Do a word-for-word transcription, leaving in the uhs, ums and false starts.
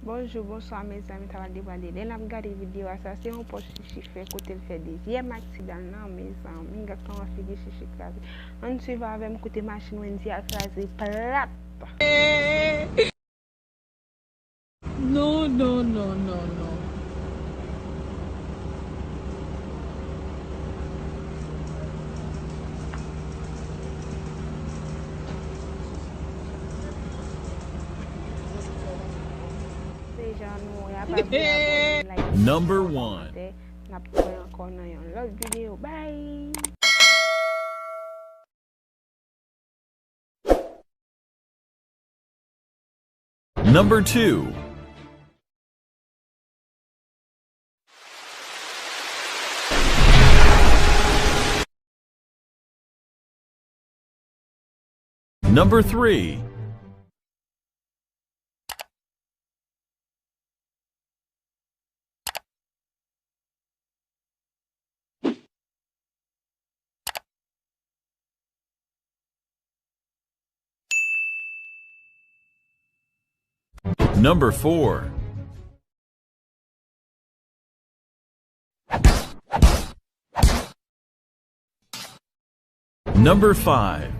Bonjou, bonswa, mezanmi, sa va deprale. Lè n ap gade videyo a, sa se yon pòs Chichi fè kote l fè dezyèm aksidan l nan, mezanmi. Gad kòman figi Chichi kraze. Ann swiv avè m, kote machin Wendy a kraze plat. Non, non, non, non, non. Se jan nou ye a, pa bliye abòne, like, Number one. Kòmante. N ap wè ankò nan yon lòt videyo. Bye! Number two. Number three. Number four. Number five.